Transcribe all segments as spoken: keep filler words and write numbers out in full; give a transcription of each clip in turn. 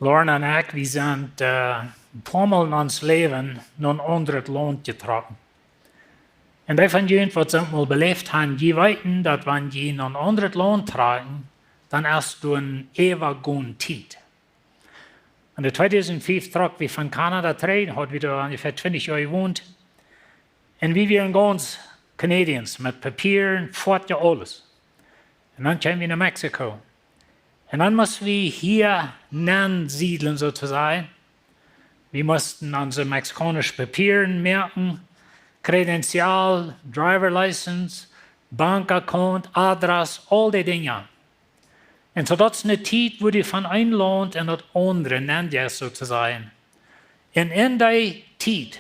Lorna un ekj, wie sent, äh, een poa Mol en ons Läwen no een aundret Launt jetrocken. Un dee von junt, waut daut mol beläft haben, dee weeten, daut wan dee no een aundret Launt trakjen, dan es doa eene Äwagangstiet. En de tweedusent fief trocken wie von Kanada trigj, hauden wie doa onjefäa twintich Joa jewont. Un wie wieren gaunz Canadians, met Papieren, foadich, aules. Un dan kjeemen wie no Mexiko. Un dan musten wie hia nensiedlen, soo to sajen. Wie musten onse mexikaunische Papieren moaken, Credencial, Driver License, Bankaccount, Adress, aul dee Dinja. Un soo daut es eene Tiet, wua du von een Launt en daut aundre nenjeist, soo to sajen. Un en dee Tiet,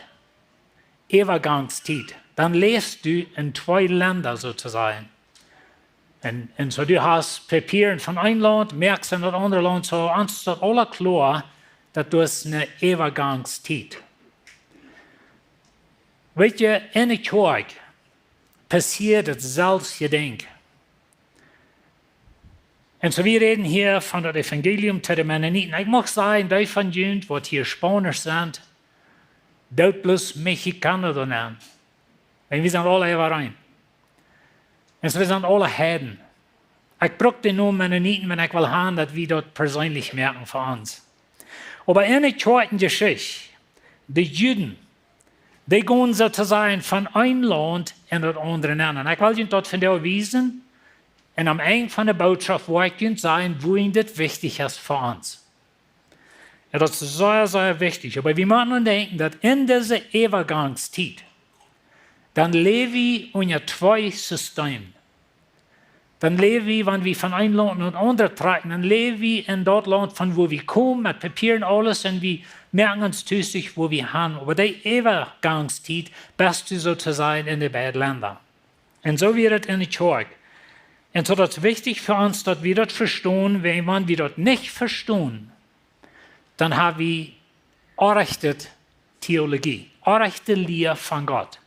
Äwagangstiet, dan läfst du en twee Lenda, soo to sajen. Un, un soo, du hast Papieren von een Launt, moakst en daut aundre Launt, soo, ons es daut aula kloa, daut doa es eene Äwagangstiet. Weetst, en de Kjoakj passieet daut selwje Dinkj. Un soo, wie räden hia von daut Evangelium to de Mennoniten. Ekj mucht sajen, dee von junt, waut hia Spaunisch sent, doot bloos Mexikauna doa nenn. Wan wie sent aula äwareen. Un soo, wie sent aula Heiden. Ekj bruck dän Nomen Mennoniten, wan ekj well haben, daut wie daut perseenlich moaken fa ons. Oba en de Kjoakjenjeschicht, de Juden, dee gonen, soo to sajen, von een Launt en daut aundre nenn. Un ekj well junt daut vondoag wiesen. Un aum Enj von de Bootschoft woa ekj junt sajen, wuarom dit wichtich es fa ons. Jo, daut es sea, sea wichtich. Oba wie motten aun denkjen, daut en dise Äwagangstiet, dan läw wie unja twee Systemen. Dan läw wie, wan wie von een Launt no daut aundre trakjen, dan läw wie en daut Launt, von wua wie komen, met Papieren, aules, un wie moaken ons tus, wua wie gonen. Oba dee Äwagangstiet best du, soo to sajen, en de beid Lenda. Un soo wia daut en de Kjoakj. Un soo, daut es wichtich fa ons, daut wie daut vestonen, wiels wan wie daut nich vestonen, dan hab wie orrajchte Theologie, orrajchte Lia von Gott.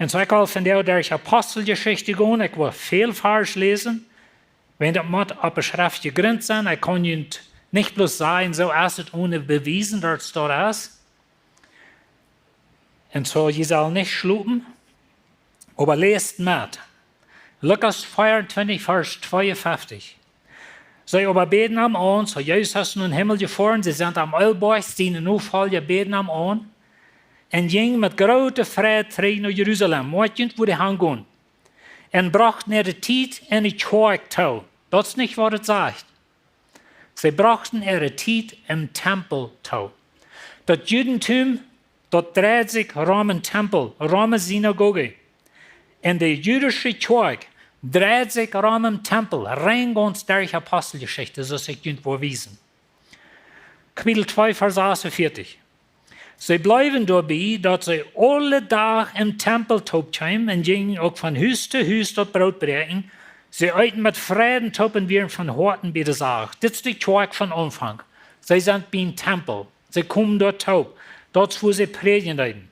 Un soo, ekj well vondoag derch Aposteljeschicht gonen, ekj well väl Varsch läsen, wiels daut mott opp de Schreft jegrunt sennen. Ekj kaun junt nich bloos sajen, soo es et, onen Bewiesen, daut et doa es. Un soo, jie sellen nich schlopen, oba läst met. Lukas vea un twintich, Varsch twee un feftich. See oba bäden am aun, soo Jesus es nom Himmel jefoaren, see sent aum Ooljeberch, siene Nofolja bäden am aun, un jinjen met groote Freid trigj no Jerusalem, wua dee wullen gonen. Un brochten äare Tiet en de Kjoakj too. Daut es nich, waut et sajcht. See brochten äare Tiet em Tempel too. Daut Judentum, daut dreid sikj rom een Tempel, rom eene Sinagoge. Un de jüdische Kjoakj dreid sikj rom een Tempel, rein gaunz derch Aposteljeschicht, soo aus ekj junt woa wiesen. Kapitel twee, Varsch achtunvieetich. See bleewen doabie, daut see aule Dach em Tempel toop kjeemen un jinjen uk von Hus to Hus daut Broot bräakjen. See eeten met Freiden toop un wieren von Hoaten bie de Sach. Dit es de Kjoakj von Aunfank. See sent biem Tempel. See komen doa toop. Daut es, wua see prädjen deeden.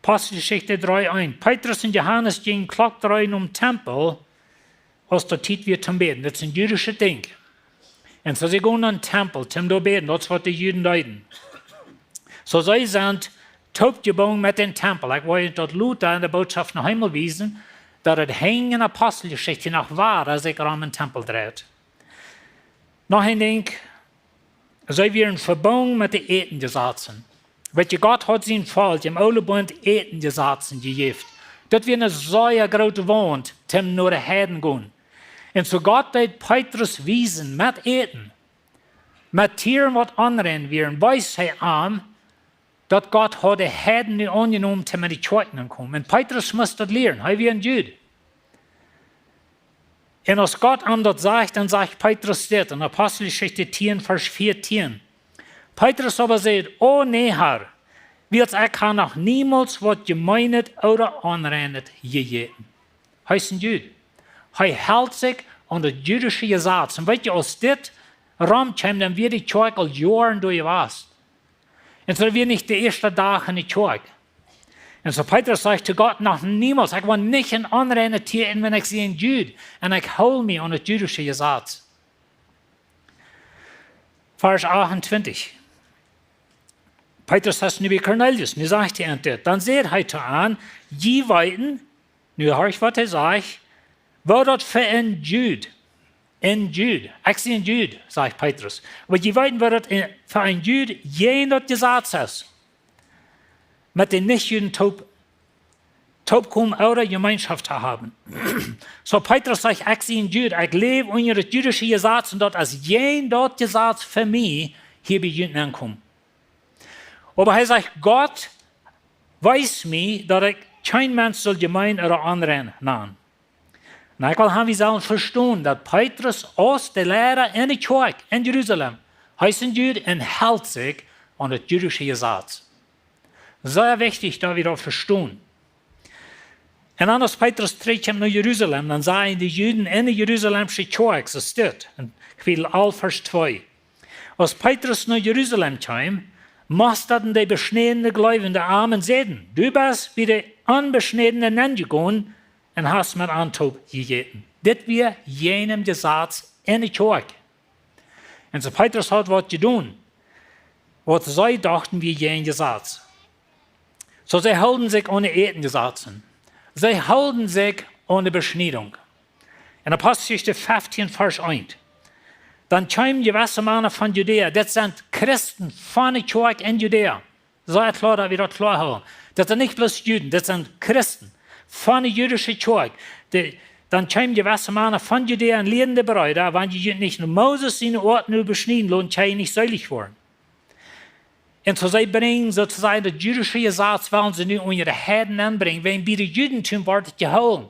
Aposteljeschicht dree eent. Petrus un Johanes jinjen Klock dree nom Tempel, aus daut Tiet wia toom bäden. Daut es een jüdischet Dinkj. Un soo, see gonen nom Tempel, toom doa bäden. Daut es, waut de Juden deeden. Soo, see sent toopjebungen met dän Tempel. Ekj well junt daut lota en de Bootschoft noch eemol wiesen, daut et hinjen en Aposteljeschicht noch wada sikj rom een Tempel dreid. Noch een Dinkj, see wieren vebungen met de Ätenjesazen. Weetst, Gott haud sien Volkj em oolen Bunt Ätenjesazen jejäft. Daut wia eene sea groote Waunt, toom no de Heiden gonen. Un soo Gott deed Petrus wiesen met Äten, met Tieren, waut onrein wieren, wees hee am, daut Gott haud de Heiden nu aunjenomen, toom en de Kjoakj nenkomen. Un Petrus must daut lieren, hee wia een Jud. Un aus Gott am daut sajcht, dan sajcht Petrus dit en Aposteljeschicht tieen, Varsch vieetieen. Petrus oba säd: "O nä, Herr, wiels ekj hab noch niemols waut Jemeenet ooda Onreinet jejäten." Hee es een Jud. Hee helt sikj aun daut jüdische Jesaz. Un weetst, aus dit romkjeem, dan wia de Kjoakj aul Joaren doa jewast. Un soo wia nich de ieeschte Dach en de Kjoakj. Un soo Petrus sajcht to Gott: "Noch niemols, ekj woa nich een onreinet Tia äten, wan ekj sie een Jud. Un ekj hool mie aun daut jüdische Jesaz." Varsch achtuntwintich. Petrus es nu bie Kornelius, nu sajcht hee an dit. Dan säd hee to an: Jie weeten, nu horch waut hee sajcht, woo daut fa een Jud, een Jud, ekj sie een Jud, sajcht Petrus, oba jie weeten, woo daut fa een Jud jäajen daut Jesaz es, met de Nich-Juden toop toopkomen ooda Jemeenschoft to haben. Soo Petrus sajcht: Ekj sie een Jud, ekj läw unja daut judische Jesaz un daut es jäajen daut Jesaz fa mie, hia bie junt aunkomen. Oba hee sajcht: Gott wees mie, daut ekj kjeen Mensch sull jemein ooda onrein nanen. Un ekj well han, wie sellen vestonen, daut Petrus aus de Liera enne Kjoakj en Jerusalem, hee es een Jud un helt sikj aun daut judische Jesaz. Sea wichtich, daut wie daut vestonen. Un dan aus Petrus trigjkjemt no Jerusalem, dan sajen de Juden enne Jerusalemsche Kjoakj, soo steit en Kapitel alf, Varsch twee: Aus Petrus no Jerusalem kjeem, mustaden de beschnädne Gleubje am un säden: Du best bie de Onbeschnädne nenjegonen un hast met an toop jejäten. Dit wia jäajen daut Jesaz enne Kjoakj. Un soo Petrus haud waut jedonen, waut see dochten wia jäajen Jesaz. Soo see hilden sikj aun de Ätenjesazen. See hilden sikj aun de Beschniedunk. En Aposteljeschicht feftieen, Varsch eent. Dan kjeemen jewesse Mana von Judäa, dit sent Christen von de Kjoakj en Judäa. Soo kloa, daut wie daut kloa hoolen. Daut sent nich bloos Juden, daut sent Christen von de judische Kjoakj. De, dan kjeemen jewesse Mana von Judäa un lieeden de Breeda: Wan jie junt nich no Moses siene Oat nu beschnieden loten, kjenn jie nich seelich woaren. Un soo see brinjen soo to sajen daut judische Jesaz, wellen see nu unja de Heiden enbrinjen, wäajen bie daut Judentum wort et jehoolen.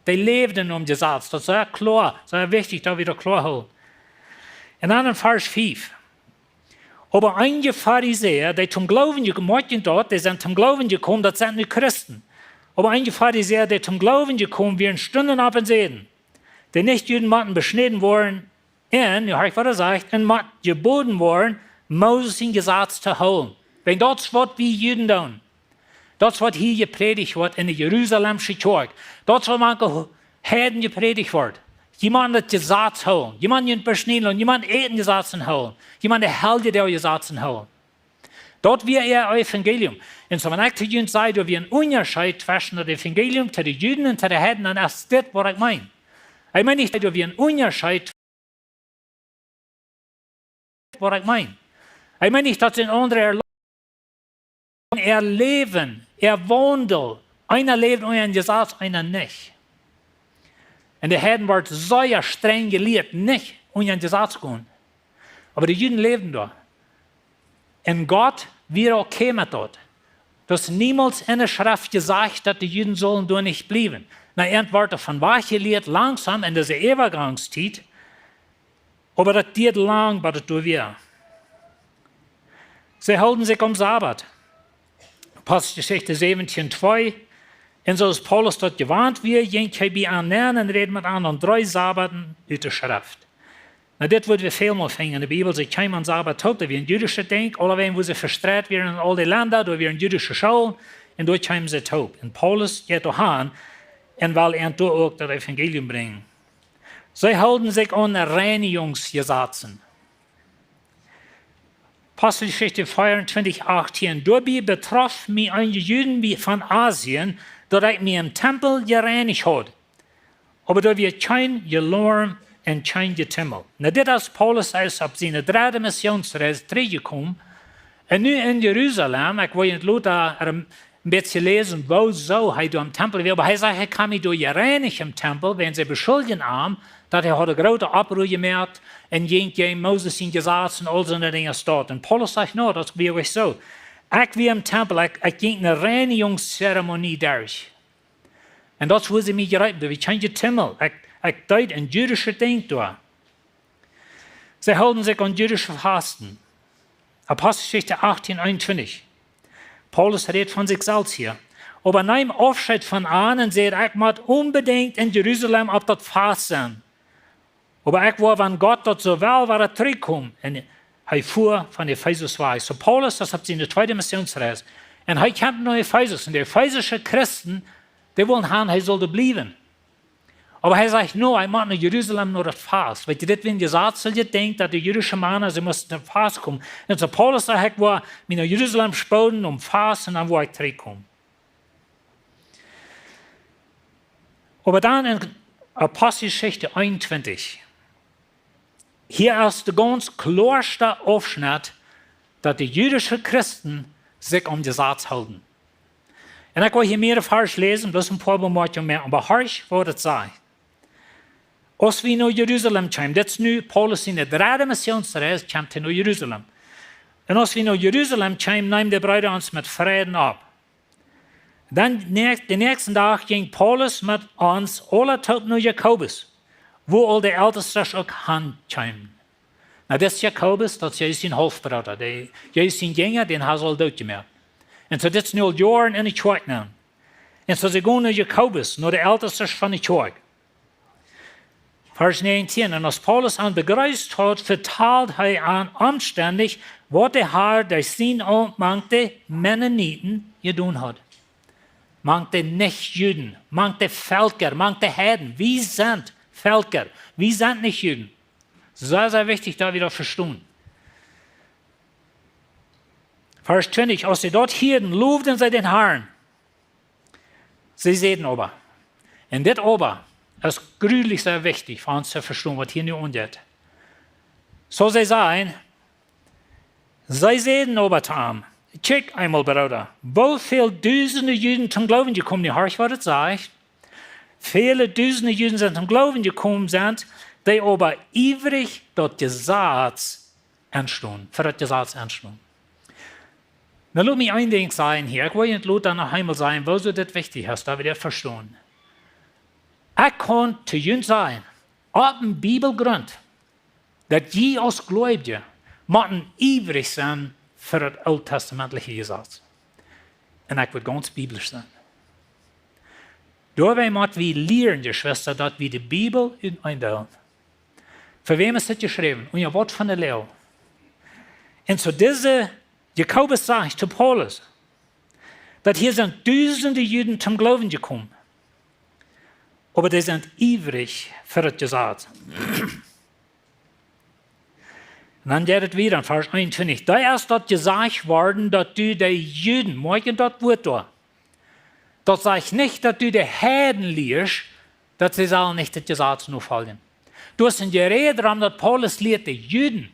Dee läwden nom Jesaz. Daut es sea kloa, sea wichtich, daut wie daut kloa hoolen. Un dan en Varsch fief. Oba eenje Farisäa, dee toom Gloowen jekomen, moakjen daut, dee sent toom Gloowen jekomen, daut sent nu Christen. Oba eenje Farisäa, dee toom Gloowen jekomen wieren, stunden opp un säden: De Nich-Juden motten beschnäden woaren, un, nu hia ekj waut hee sajcht, un mott jeboden woaren, Moses sien Jesaz to hoolen. Wäajen daut es waut wie Juden doonen. Daut es waut hia jeprädicht woat en de Jerusalemsche Kjoakj. Daut es waut mank de Heiden jeprädicht woat. Jie motten daut Jesaz hoolen. Jie motten junt beschnieden loten. Jie motten Ätenjesazen hoolen. Jie motten de Heljedoag-Jesazen hoolen. Daut wia äa Evangelium. Un soo wan ekj to junt saj, doa wia een Unjascheet tweschen daut Evangelium to de Juden un to de Heiden, dan es dit waut ekj meen. Ekj meen nich, doa wia een Unjascheet, waut ekj meen. Ekj meen nich, daut see een aundra erl-, äa Läwen, äa Waundel, eena läwd unja een Jesaz, eena nich. Un de Heiden worden sea strenj jelieet, nich unja een Jesaz gonen. Oba de Juden läwden doa. Un Gott wia okay met daut. Daut es niemols en de Schreft jesajcht, daut de Juden sullen doa nich bliewen. Na, irjentwua wort doavon wajchjelieet, langsom en dise Äwagangstiet, oba daut dieed lang, bat et doa wia. See hilden sikj aum Sabat. Aposteljeschicht säwentieen twee. Un soo aus Paulus daut jewant wia, jinkj hee bie an nenn un räd met an aun dree Sabaten ut de Schreft. Na, dit woa wie välmol finjen en de Bibel. See kjeemen aum Sabat toop, daut wia een jüdischet Dinkj, aulawäajen wua see vestreit wieren en aul de Lenda, doa wieren jüdische Schoolen, un doa kjeemen see toop. Un Paulus jeit doa han un well an doa uk daut Evangelium brinjen. See hilden sikj aun Reinigungsjesazen. Aposteljeschicht vierundzwanzig achtzehn. Doabie betroff mie eenje Juden von Asien, daut ekj mie em Tempel jereinicht haud. Oba doa wia kjeen Jelorm un kjeen Jetummel. Na, dit es Paulus, hee es opp siene dredde Missionsreis trigjjekomen. Un nu en Jerusalem, ekj well junt lota een bät läsen, woo soo hee doa em Tempel wia. Oba hee sajcht, hee kaum nich doa jereinicht em Tempel, wäajen see beschuldjen am, daut hee haud groote Opprua jemoakt un jinkj jäajen Moses sien Jesaz un aul soone Dinja stoakj. Un Paulus sajcht, nä, daut wia nich soo. Ekj wia em Tempel, ekj, ekj jinkj eene Reinigungszeremonie derch. Un daut es wua see mie jreepen, doa wia kjeen Jetummel. Ekj, ekj deed een jüdischet Dinkj doa. See hilden sikj aun jüdische Fasten. Aposteljeschicht achtzehn einundzwanzig. Paulus rät von sikj selfst hia. Oba neem Aufscheet von an un säd: Ekj mott onbedinjt en Jerusalem opp daut Fast sennen. Oba ekj woa, wan Gott daut soo well, wada trigjkomen. Un hee fua von Efesus wajch. Soo Paulus, daut es opp siene tweede Missionsreis. Un hee kjemt no Efesus. Un de efesische Christen, dee wullen han, hee sull doa bliewen. Oba hee sajcht: "Nä, ekj mott no Jerusalem no daut Fast." Weetst, dit wia een Jesaz, soo jedenkjt, daut de jüdische Mana, see musten no daut Fast komen. Un soo Paulus sajcht: "Ekj woa mie no Jerusalem spooden, om Fast, un dan woa ekj trigjkomen." Oba dan en Aposteljeschicht eenuntwintich, hia es de gaunz kloaste Aufschnett, daut de jüdische Christen sikj aun daut Jesaz hoolen. Un ekj well hia mea Varsch läsen, bloos een poa Bemoakjungen moaken, oba horch waut et sajcht. "Aus wie no Jerusalem kjeemen", dit es nu Paulus siene dredde Missionsreis, kjemt hee no Jerusalem. "Un aus wie no Jerusalem kjeemen, neemen de Breeda ons met Freiden opp. Dan näak-, dän näakjsten Dach jinkj Paulus met ons aula toop no Jakobus, wua aul de Eltestasch uk han kjeemen." Nu, dit es Jakobus, daut es Jesus sien Haulfbrooda, dee, Jesus sien Jinja, dän haud see aul doot jemoakt. Un soo dit es nu aul Joaren enne Kjoakj nu. Un soo see gonen no Jakobus, no de Eltestasch von de Kjoakj. Varsch näajentieen: "Un aus Paulus an bejreest haud, vetald hee an omstendlich, waut de Har derch sien Amt mank de Mennoniten jedonen haud." Mank de Nich-Juden, mank de Velkja, mank de Heiden. Wie sent Velkja, wie sent nich Juden. Sea, sea wichtich, daut wie daut vestonen. Varsch twintich: "Aus see daut hieeden, lowden see dän Harn. See säden oba." Un dit oba es jreslich sea wichtich fa ons to vestonen, waut hia nu aunjeit. Soo see säden, see säden oba to am: "Kjikj eemol, Brooda, woo väl dusende Juden toom Gloowen jekomen." Nu horch waut et sajcht. "Väle dusende Juden sent toom Gloowen jekomen, sent, dee oba iewrich daut Jesaz enstonen, fa daut Jesaz enstonen." Nu lot mie een Dinkj sajen hia. Ekj well junt lota noch eemol sajen, wuarom dit wichtich es, daut wie daut vestonen. Ekj kaun to junt sajen, opp een Bibelgrunt, daut jie aus Gleubje motten iewrich sennen fa daut ooltestamentliche Jesaz. Un ekj woa gaunz biblisch sennen. Doawäajen mott wie lieren, Jeschwista, daut wie de Bibel utenaunda deelen. Fa wäm es dit jeschräwen? Un jo, waut fa eene Läasch? Un soo dise Jakobus sajcht to Paulus, daut hia sent dusende Juden toom Gloowen jekomen, oba dee sent iewrich fa daut Jesaz. Un dan jeit et wieda en Varsch eenuntwintich: "Doa es daut jesajcht worden, daut du de Juden", moakj daut Wuat doa, "daut sajcht nich, daut du de Heiden lieescht, daut see sellen nich daut Jesaz nofoljen." Doa es een Jeräd doarom, daut Paulus lieet de Juden,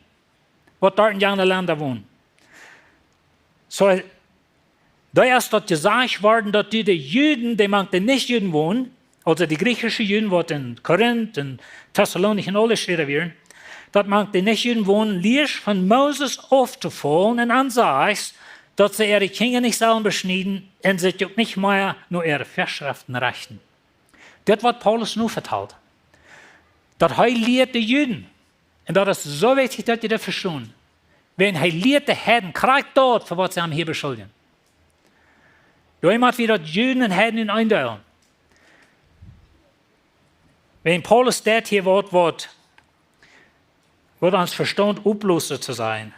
waut doa en jane Lenda wonen. Soo, doa es daut jesajcht worden, daut du de Juden, dee mank de Nich-Juden wonen, aulsoo de griechische Juden, waut en Korinth un Thessalonich un aule Städen wieren, daut mank de Nich-Juden wonen, lieescht von Moses auftofoljen un an sajchst, daut see äare Kjinja nich sellen beschnieden un sikj uk nich mea no äare Väaschreften rechten. Dit, waut Paulus nu vetalt, daut hee lieet de Juden, un daut es soo wichtich, daut jie daut vestonen. Wan hee lieet de Heiden krakjt daut, fa waut see am hia beschuldjen. Doa mott wie daut Juden un Heiden utenaunda deelen. Wan Paulus daut hia woat, woat, woat ons Vestaunt opplosen to sennen.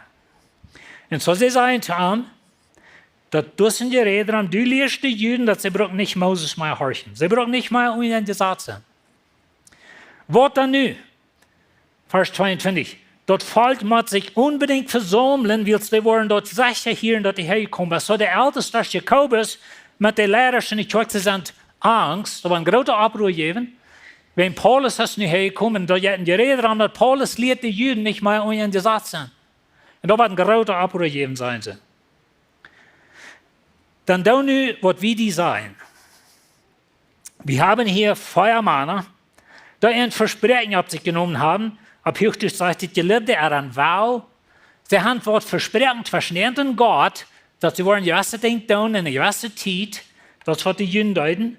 Un soo see sajen to am, daut doa es een Jeräd doarom, du lieescht de Juden, daut see brucken nich Moses mea horchen. See brucken nich mea unja daut Jesaz sennen. Waut dan nu? Varsch tweeuntwintich: "Daut Volkj mott sikj onbedinjt vesaumlen, wiels dee woaren daut secha hieren, daut du häajekomen best." Soo de Eltestasch, Jakobus, met de Leidasch enne Kjoakj, see sent angst, doa woat een groota Oppruhr jäwen, wan Paulus es nu häajekomen, un doa jeit een Jeräd doarom, daut Paulus lieet de Juden nich mea unja daut Jesaz sennen. Un doa woat een groota Oppruhr jäwen, sajen see. Dan doo nu, waut wie die sajen. Wie haben hia vea Mana, dee een Vespräakjen opp sikj jenomen haben. Opp Huachdietsch sajcht et, gelived at a vow. See haben waut vesproaken tweschen an un Gott, daut see woaren jewesse Dinja doonen en eene jewesse Tiet. Daut es, waut de Juden deeden.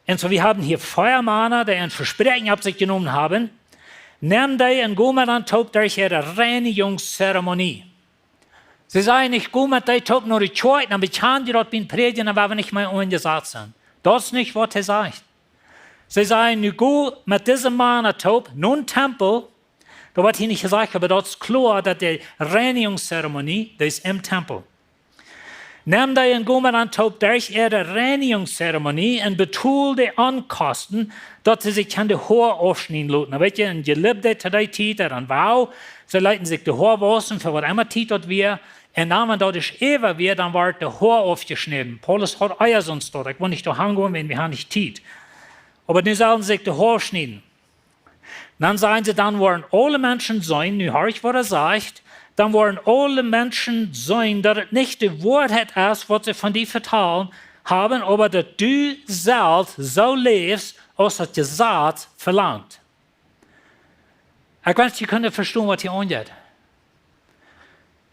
Un soo, wie haben hia vea Mana, dee een Vespräakjen opp sikj jenomen haben. Nem dee un go met an toop derch äare Reinigungszeremonie. See sajen nich: "Go met dee toop no de Kjoakj, dan bekjan jie daut biem Prädjen, dan woa wie nich mea unja daut Jesaz sennen." Daut es nich, waut hee sajcht. See sajen: "Nu go met dise Mana toop no dän Tempel." Daut woat hia nich jesajcht, oba daut es kloa, daut de Reinigungszeremonie, dee es em Tempel. Nemm dee un go met an toop derch äare Reinigungszeremonie un betool de Onkosten, daut see sikj kjennen de Hoa aufschnieden loten. Weet jie, een Gelübde to dee Tiet, ooda een Vow, see leeten sikj de Hoa wausen fa waut emma Tiet daut wia. Un dan, wan daut es äwa wia, dan wort de Hoa aufjeschnäden. Paulus haud ea soont daut, ekj well nich doa hangonen, wan wie haben nich Tiet. Oba nu sellen see sikj de Hoa schnieden. Dan sajen see, dan woaren aule Menschen seenen, nu horch waut hee sajcht, dan woaren aule Menschen seenen, daut et nich de Woarheit es, waut see von die vetalen haben, oba daut du selfst soo läfst, aus daut Jesaz velangt. Ekj wensch, jie kunnen vestonen, waut hia aunjeit.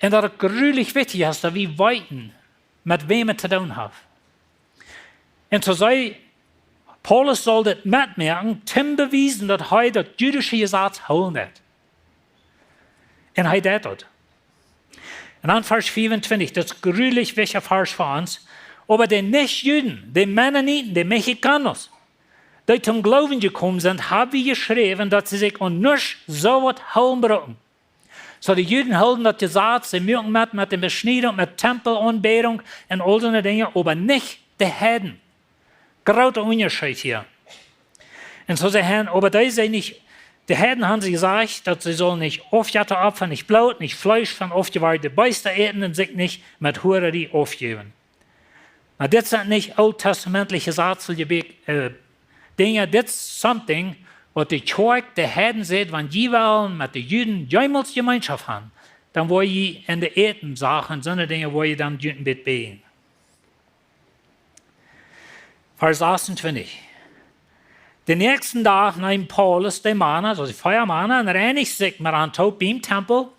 Un daut et grulich wichtich es, daut wie weeten, met wäm wie to doonen haben. Un soo see, Paulus saul dit metmoaken, toom bewiesen, daut hee daut jüdische Jesaz hoolen deed. Un hee deed daut. Un dan Varsch vea un twintich, daut es een grulich wichtja Varsch fa ons. Oba de Nich-Juden, de Mennoniten, de Mexicanos, dee toom Gloowen jekomen sent, hab wie jeschräwen, daut see sikj aun nuscht soo waut hoolen bruckten. Soo, de Juden hilden daut Jesaz, see muaken met, met de Beschniedunk, met Tempelaunbädunk un aul soone Dinja, oba nich de Heiden. Groota Unjascheet hia. Un soo see han, oba dee see nich, de Heiden haben see jesajcht, daut see sullen nich Aufjetta opfren, nich Bloot, nich Fleesch von aufjewarde Beesta äten un sikj nich met Huararie aufjäwen. Oba dit sent nich ooltestamentliche Jesaz, äh, Dinja, dit es something, waut de Kjoakj de Heiden sajcht, wan jie wellen met de Juden jemols Jemeenschoft haben, dan woa jie en de Äten Sachen, soone Dinja, woa jie dan junt een bät bäjen. Varsch sasuntwintich. Dän näakjsten Dach neem Paulus de Mana, aulsoo de vea Mana, un reinicht sikj met an toop biem Tempel.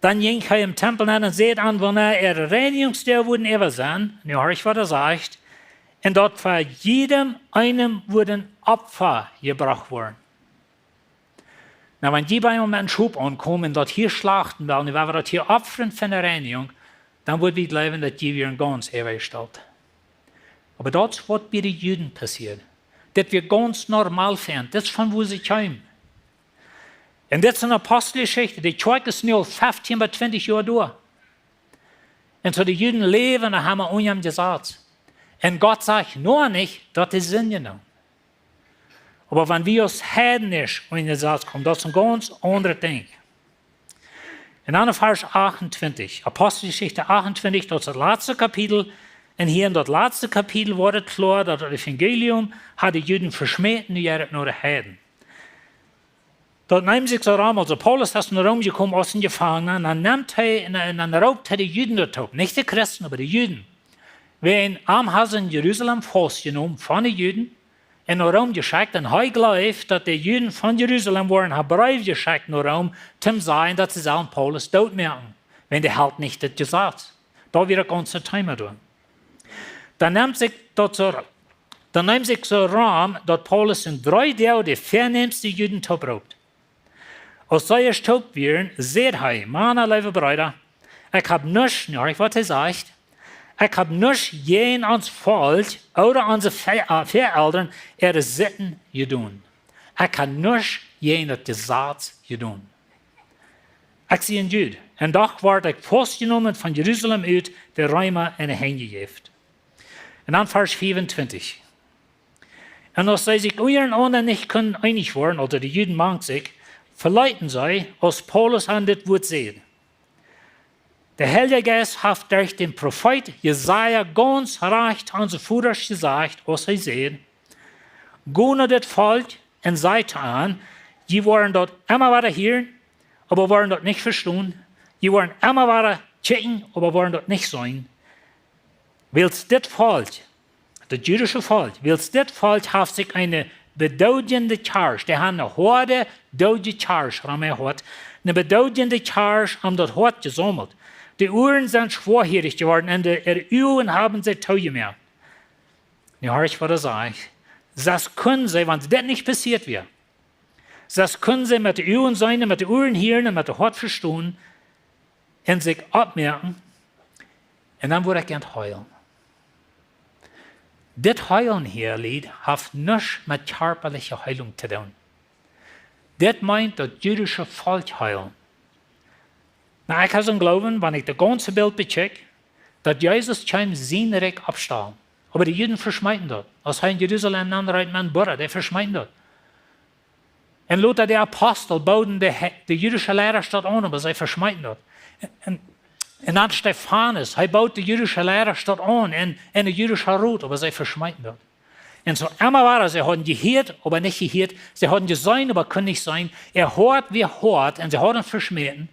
Dan jinkj hee em Tempel nenn un säd an, wanea äare Reinigungsdoag wudden äwa sennen, nu horch waut hee sajcht, un daut fa jiedem eenem wudden Opfa jebrocht woaren. Nu, wan jie bie een Mensch Schop aunkomen un daut hia schlachten wellen, nu woa wie daut hia opfren fa de Reinijunk, dan wudd wie jleewen, daut jie wieren gaunz äwajestalt. Oba daut es waut bie de Juden passieed. Dit wia gaunz normal fa an. Dit es von wua see kjeemen. Un dit es ne Aposteljeschicht, de Kjoakj es nu aul feftieen bat twintich Joa doa. Un soo de Juden läwen noch emma unja daut Jesaz. Un Gott sajcht noch nich, daut dee sindjen doonen. Oba wan wie aus Heiden unja daut Jesaz komen, daut es een gaunz aundret Dinkj. Un dan en Varsch achtuntwintich, Aposteljeschicht achtuntwintich, daut es daut latste Kapitel. Un hia en daut latste Kapitel woat et kloa, daut daut Evangelium haud de Juden veschmäten, nu jeit et no de Heiden. Daut neem sikj soo rom, aulsoo Paulus es no Rom jekomen aus een Jefangna, un dan nemt hee, un, un dan roopt hee de Juden doa toop, nich de Christen, oba de Juden. Wäajen am hauden see en Jerusalem faustjenomen von de Juden un no Rom jeschekjt, un hee jleeft, daut de Juden von Jerusalem wieren een Breef jeschekjt no Rom, toom sajen, daut see sellen Paulus dootmoaken, wäajen dee helt nich daut Jesaz. Daut wia daut gaunze Thema doa. Dan nemt sikj daut soo, dan neem sikj soo rom, daut Paulus en dree Doag de vernämste Juden tooproopt. Aus see ieescht toop wieren, säd hee: Mana, leewe Breeda, ekj hab nuscht, nu horch waut hee sajcht, ekj hab nuscht jäajen ons Volkj ooda onse Ve-, äh, Väaelren äare Sitten jedonen. Ekj hab nuscht jäajen daut Jesaz jedonen. Ekj sie een Jud, un doch wort ekj faustjenomen von Jerusalem ut de Reema en de Henj jejäft. Un dan Varsch vea un twintich. Un aus see sikj unjarenaunda nich kunnen eenich woaren, aulsoo de Juden mank sikj, veleeten see, aus Paulus an dit Wuat säd. De Heilja Jeist haft derch dän Profeet Jesaja gaunz rajcht onse Vodasch jesajcht, aus hee säd: Go no dit Volkj un saj to an: Jie woaren daut emma wada hieren, oba woaren daut nich vestonen. Jie woaren emma wada kjikjen, oba woaren daut nich seenen. Wiels dit Volkj, daut jüdische Volkj, wiels dit Volkj haft sikj eene bedoodjende Kjarsch, dee haben ne hoade, doodje Kjarsch rom äa Hoat, ne bedoodjende Kjarsch om daut Hoat jesaumelt. De Uaren sent schwoahierich jeworden un de, äare Uagen haben see toojemoakt. Nu horch waut hee sajcht. Sest kunnen see, wan dit nich passieet wia, sest kunnen see met de Uagen seenen, met de Uaren hieren un met daut Hoat vestonen un sikj oppmoaken, un dan wudd ekj an heelen. Dit Heelen hia, Lied, haft nuscht met kjarpaliche Heelunk to doonen. Dit meent daut jüdische Volkj heelen. Nu, ekj hab soon Gloowen, wan ekj daut gaunze Bilt bekjikj, daut Jesus kjeem sien Rikj oppstalen. Oba de Juden veschmeeten daut. Aus hee en Jerusalem nenn reed met een Burra, dee veschmeeten daut. Un lota de Apostel booden de, He-, de jüdische Leida daut aun, oba see veschmeeten daut. Un, un dan Stefanus, hee bood de jüdische Leida daut aun un, un de jüdische Rot, oba see veschmeeten daut. Un soo emma wada, see hauden jehieet, oba nich jehieet. See hauden jeseenen, oba kunnen nich seenen. Äa Hoat wia hoat un see hauden veschmäten.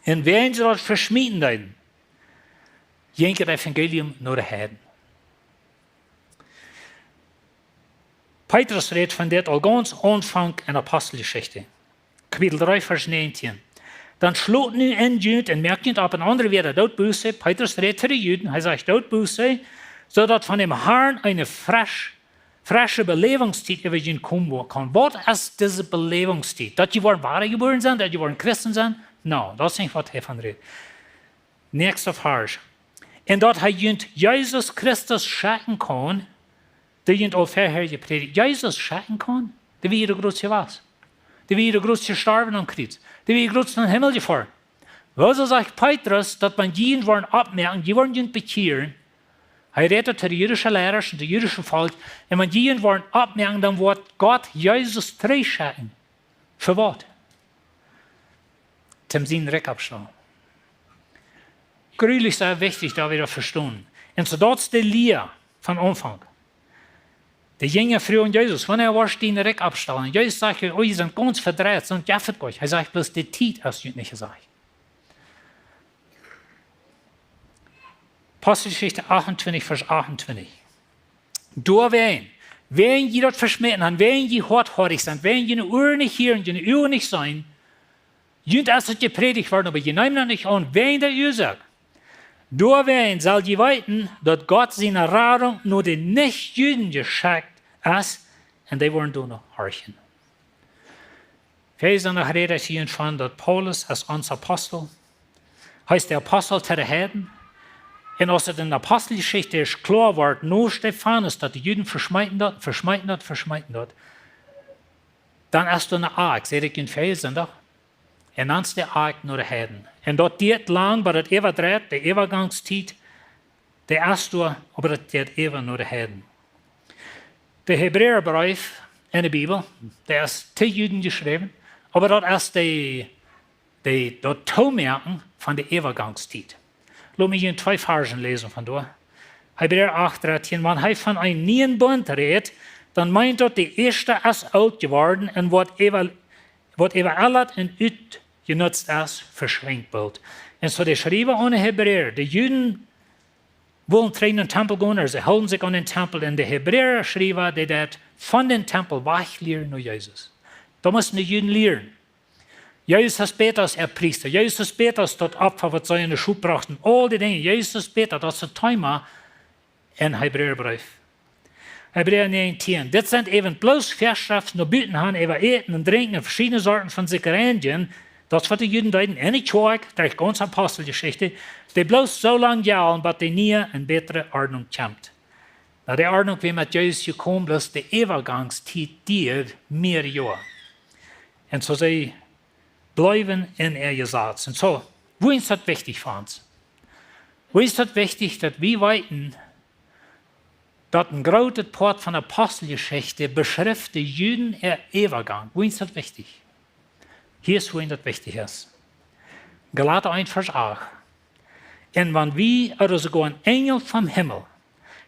Un wäajen see daut veschmäten deeden, jinkj daut Evangelium no de Heiden. Petrus rät von dit aul gaunz Aunfank en Aposteljeschicht, Kapitel dree, Varsch näajentieen. Dan schlot nu en junt un moakt junt opp, en aundre Wieed, doot Buße. Petrus rät to de Juden, hee sajcht: Doot Buße, soo daut von däm Harn eene fresch, fresche Beläwungstiet äwa junt komen wo-, kaun. Waut es dise Beläwungstiet? Daut jie woaren wadajebuaren sennen, daut jie woaren Christen sennen? No, daut es nich, waut hee von rät. Näakjsta Varsch. Un daut hee junt Jesus Christus schekjen kaun, dee junt aul verhäa jeprädicht. Jesus schekjen kaun? Dee wia de Grootste jewast. Dee wia de Grootste jestorwen aum Kjriez. Dee wia de Grootste nom Himmel jefoaren. Woo soo sajcht Petrus, daut wan jie woaren oppmoaken, jie woaren junt bekjieren? Hee rät to de jüdische Leida un daut jüdische Volkj. Un wan jie woaren oppmoaken, dan woat Gott Jesus trigjschekjen. Fa waut? Toom sien Rikj oppstalen. Grulich sea wichtich, daut wie daut vestonen. Un soo daut es de Lia von Aunfank. De Jinja fruagen Jesus: Wanea woascht du dien Rikj oppstalen? Un Jesus sajcht: Oh, jie sent gaunz vedreit, soo jeft et nich. Hee sajcht bloos: De Tiet es junt nich jesajcht. Aposteljeschicht achtuntwintich, Varsch achtuntwintich. Doawäajen, wäajen jie daut veschmäten haben, wäajen jie hoathoadich sent, wäajen jie june Uaren nich hieren, june Uagen nich seenen, junt es et jeprädicht worden, oba jie neemen daut nich aun, wäajen dee Uasoak. Doawäajen sell jie weeten, daut Gott siene Radunk no de Nichjuden jeschekjt es, un dee woaren doano horchen. Wie sent noch rät hia von daut Paulus es ons Apostel. Hee es de Apostel to de Heiden. Un aus et en Aposteljeschicht ieescht kloa woat, no Stefanus, daut de Juden veschmeeten daut, veschmeeten daut, veschmeeten daut, dan es doa een Akj, säd ekj en väl Sindach, un dan es de Akj no de Heiden. Un daut diat lang, bat daut äwadreit, de Äwagangstiet, de es doa, oba daut diat äwa no de Heiden. De Hebräabreef en de Bibel, dee es to Juden jeschräwen, oba daut es de, de, daut Toomoaken von de Äwagangstiet. Lot mie hia twee Varschen läsen von doa. Hebräa acht, drettien: Wan hee von een nieen Bunt rät, dan meent daut, de ieeschta es oolt jeworden un woat äwa-, woat äwaellat un utjenutzt es, veschwinjt boolt. Un soo de Schriewa aun de Hebräa, de Juden wullen trigj nom Tempel gonen, see hilden sikj aun dän Tempel, un de Hebräa Schriewa, dee deed von dän Tempel wajchlieren no Jesus. Daut musten de Juden lieren. Jesus es bäta aus äa Priesta. Jesus es bäta aus daut Opfa, waut see enne Schop brochten. Aul dee Dinja. Jesus es bäta, daut es daut Thema em Hebräabreef. Hebräa näajentieen: Dit sent äwent bloos Väaschreften no buten han äwa Äten un Drinkjen un veschiedne Sorten von sikj reinjen. Daut es, waut de Juden deeden enne Kjoakj, derch gaunz Aposteljeschicht, dee bloos soo lang jellen, bat de niee un bätre Ordnunk kjemt. No, de Ordnunk wia met Jesus jekomen, bloos de Äwagangstiet diad mea Joa. Un soo see bleewen en äa Jesaz. Un soo, wuarom es daut wichtich fa ons? Wuarom es daut wichtich, daut wie weeten, daut een grootet Poat von Aposteljeschicht beschrift de Juden äa Äwagank? Wuarom es daut wichtich? Hia es, wuarom daut wichtich es. Galata eent, Varsch acht: Un wan wie, ooda soogoa een Enjel vom Himmel,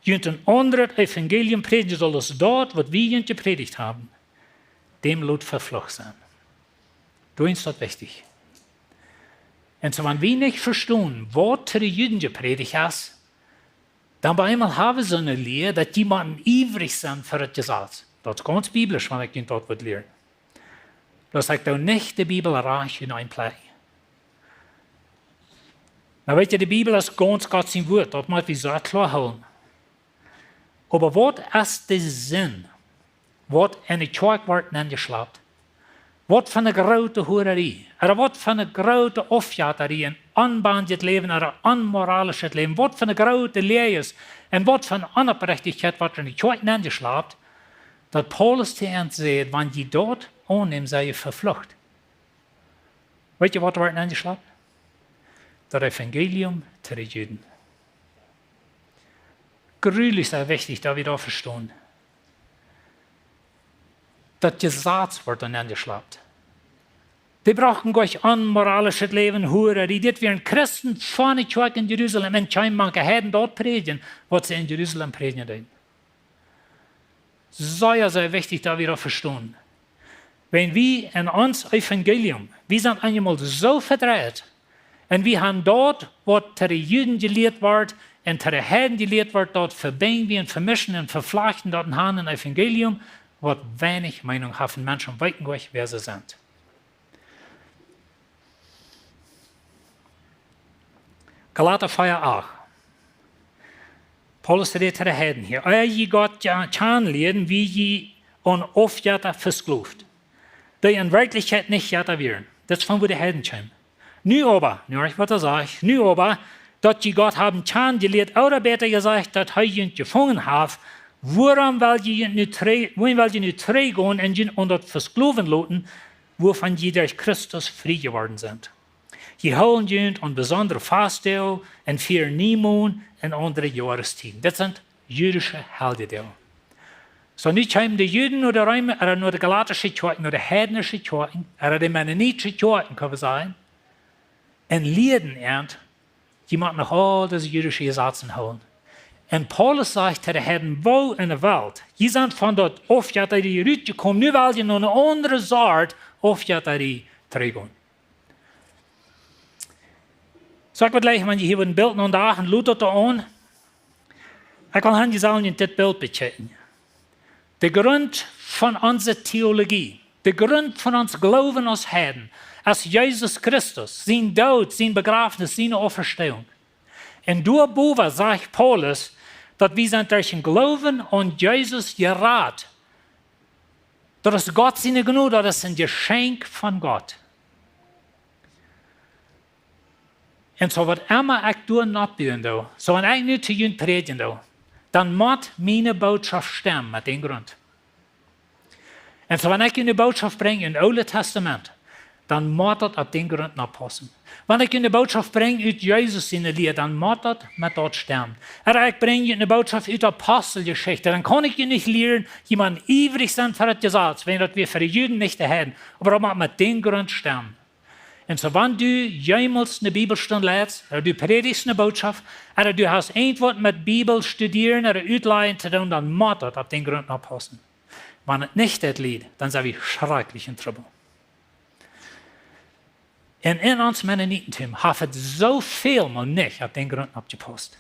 junt een aundret Evangelium prädjen sull aus daut, waut wie junt jeprädicht haben, däm lot veflucht sennen. Wuarom es daut wichtich? Un soo, wan wie nich vestonen, waut to de Juden jeprädicht es, dan bie eemol haben wie soone Lia, daut jie motten iewrich sennen fa daut Jesaz. Daut es gaunz biblisch, wan ekj junt daut wudd lieren. Daut sajcht dan nich, de Bibel rajcht en een Plekj. Nu weet jie, de Bibel es gaunz Gott sien Wuat, daut mott wie soo kloa hoolen. Oba waut es de Sind, waut enne Kjoakj woat nenjeschlapt? Waut fa eene groote Huararie, ooda waut fa eene groote Aufjetarie un onbendjet Läwen, ooda onmoralischet Läwen, waut fa eene groote Läajes un waut fa eene Onopprechtichkjeit, waut enne Kjoakj nenjeschlapt, daut Paulus to an säd: Wan jie daut aunnämen, sie jie veflucht. Weet jie, waut woat nenjeschlapt? daut Evangelium to de Juden. Grulich sea wichtich, daut wie daut vestonen. Daut Jesaz wort doa nenjeschlapt. Dee brochten goanich onmoralischet Läwen, Hura, dee dit wieren Christen von de Kjoakj en Jerusalem, un kjeemen mank de Heiden daut prädjen, waut see en Jerusalem prädjen deeden. Sea, sea wichtich, daut wie daut vestonen. Wan wie en ons Evangelium, wie sent eenjemol soo vedreit, un wie han daut, waut to de Juden jelieet wort un to de Heiden jelieet wort, daut vebinj wie un vemischen un veflajchten daut en han een Evangelium, waut weinich Meenunk haft, un Menschen weeten goanich, wäa see sent. Galata vea acht. Paulus rät to de Heiden hia. Ea jie Gott kjanen lieeden, wieren jie aun Aufjetta veskloft, dee en Werkjlichkjeit nich Jetta wieren. Daut es von wua de Heiden kjeemen. Nu oba, nu horcht waut hee sajcht, nu oba, daut jie Gott haben kjanen jelieet, ooda bäta jesajcht, daut hee junt jefungen haft, wuarom well jie nu trigj, wuarom well jie nu trigjgonen un junt aun daut vesklowen loten, wuavon jie derch Christus frie jeworden sent? Jie hoolen junt aun besondre Fastdoag un fieren Niemond un aundre Joarestieden. Dit sent jüdische Heljedoag. Soo, nu kjeemen de Juden no de Reem, ooda no de galatische Kjoakj, no de heidnische Kjoakj, ooda de mennonitische Kjoakj, kjenn wie sajen, un lieeden an, jie motten noch aul dise jüdische Jesazen hoolen. Un Paulus sajcht to de Heiden: Woo en de Welt? Jie sent von daut Aufjetta rutjekomen, nu well jie no eene aundre Sort Aufjetta trigjgonen. Soo, ekj wudd jleichen, wan jie hia een Bilt aun daut aun, lot daut doa aun. Ekj well han, jie sellen junt dit Bilt bekjikjen. De Grunt von onse Theologie, de Grunt von ons Gloowen aus Heiden, es Jesus Christus, sien Doot, sien Bejrafnis, siene Auferstehung. Un doa bowen sajcht Paulus, daut wie sent derch dän Gloowen aun Jesus jerat. Daut es Gott siene Jnod, daut es een Jeschenkj von Gott. Un soo waut emma ekj doa nopp doo, soo wan ekj nu to junt prädjen doo, dan mott miene Bootschoft stemmen met dän Grunt. Un soo wan ekj eene Bootschoft brinj ut daut Oole Tastament, dan mott daut opp dän Grunt nopp paussen. Wan ekj eene Bootschoft brinj ut Jesus siene Lia, dan mott daut met daut stemmen. Ooda ekj brinj eene Bootschoft ut de Aposteljeschicht, dan kaun ekj junt nich lieren, jie motten iewrich sennen fa daut Jesaz, wiels daut wia fa de Juden, nich de Heiden. Oba daut mott met dän Grunt stemmen. Un soo wan du jemols eene Bibelstund leist, ooda du prädichst eene Bootschoft, ooda du hast irjentwaut met Bibel studieren ooda utlajen to doonen, dan mott daut opp dän Grunt nopp paussen. Wan et nich daut lieet, dan sent wie schrakjlich en Trubbel. Un en ons Mennonitentum haft et soo väl mol nich opp dän Grunt nopp jepausst.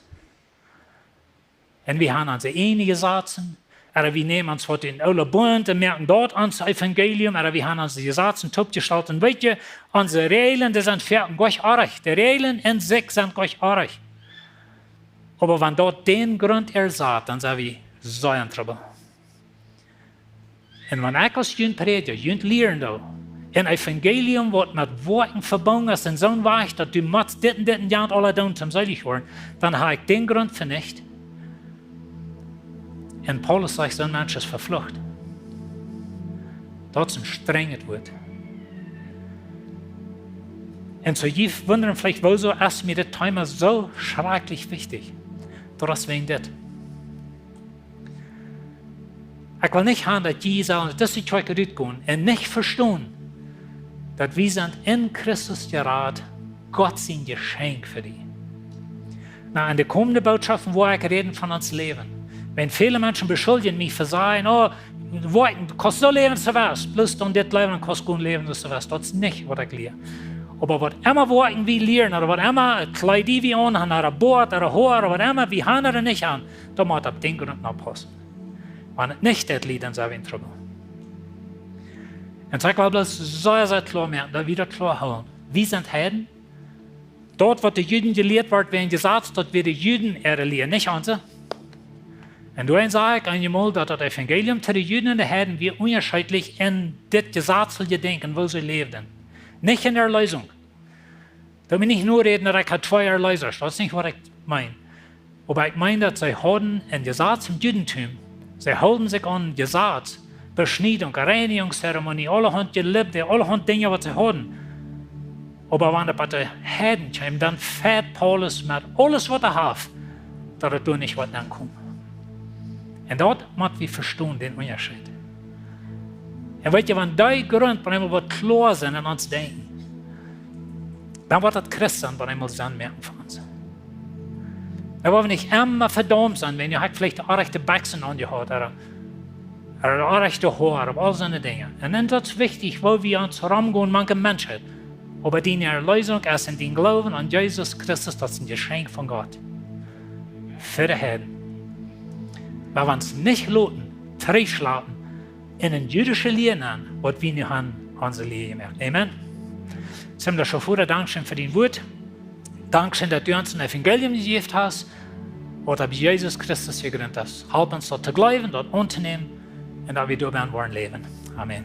Un wie haben onse ieejne Jesazen, ooda wie nämen ons waut ut dän oolen Bunt un moaken daut ons Evangelium, ooda wie haben onse Jesazen toopjestalt. Un weet jie, onse Räajlen, dee sent foaken goot oajch. De Räajlen en sikj sent goot oajch. Oba wan daut dän Grunt ersaut, dan sent wie sea en Trubbel. Un wan ekj aus jun Prädja, junt lieren doo, een Evangelium waut met Woakjen vebungen es, en soon Wajch daut du motst dit un dit un jant aules doonen toom seelich woaren, dan hab ekj dän Grunt venicht. Un Paulus sajcht, soon Mensch es veflucht. Daut es een strenjet Wuat. Un soo jie wundren veleicht, wuarom es mie dit Thema soo schrakjlich wichtich. Daut es wäajen dit. Ekj well nich haben, daut jie sellen ut dise Kjoakj rutgonen un nich vestonen, daut wie sent en Christus jerat, Gott sien Jeschenkj fa die. Nu, en de komende Bootschoften woa ekj räden von ons Läwen. Wan väle Menschen beschuljen mie fa sajen: "Oh, woa, du kaust soo läwen aus du west, bloos dan dit läwen un kaust gonen läwen aus du west." Daut es nich waut ekj lia. Oba waut emma Woakjen wie lieren, ooda waut emma Kjleeda wie aunhaben, ooda Boat, ooda Hoa, ooda waut emma wie haben ooda nich haben, daut mott opp dän Grunt nopp paussen. Wan et nich daut lieet, dan sent wie en Trubbel. Un soo ekj well bloos sea, sea kloa moaken, daut wie daut kloa hoolen. Wie sent Heiden. Daut waut de Juden jelieet wort, wia een Jesaz, daut wia de Juden äare Lia, nich onse. Un doaromm saj ekj eenjemol, daut daut Evangelium to de Juden un de Heiden wia unjascheedlich en dit jesazliche Denkjen, woo see läwden. Nich en Erleesunk. Daut mie nich nu räden, daut ekj hab twee Erleesasch. Daut es nich waut ekj meen. Oba ekj meen, daut see hauden een Jesaz em Judentum. See hilden sikj aun Jesaz, Beschniedunk, Reinigungszeremonie, aulahaunt Jelebde, aulahaunt Dinja waut see hauden. Oba wan daut bie de Heiden kjeem, dan feit Paulus met aules waut hee haft, daut et doa nich woat aunkomen. Un daut mott wie vestonen, dän Unjascheet. Un weet jie, wan dee Grunt bie eemol woat kloa sennen en ons Denkjen, dan woat daut Christen bie eemol Senn moaken fa ons. Dan woa wie nich emma vedaumt sennen, wan jie veleicht de orrajchte Bekjsen aunjehaut haben, ooda de orrajchte Hoa, ooda aul soone Dinja. Un dan daut es wichtich, woo wie ons romgonen mank de Menschheit. Oba diene Erleesunk es en dien Gloowen aun Jesus Christus, daut es een Jeschenkj von Gott fa de Heiden. Wan wie ons nich loten trigjschlapen en eene jüdische Lia nenn, waut wie nu han onse Lia jemoakt. Amen. Himmlischa Voda, dankscheen fa dien Wuat. Dankscheen, daut du ons een Evangelium jejäft hast, waut opp Jesus Christus jegrunt es. Halp ons daut to gleewen, daut auntonämen un daut wie doabie woaren läwen. Amen.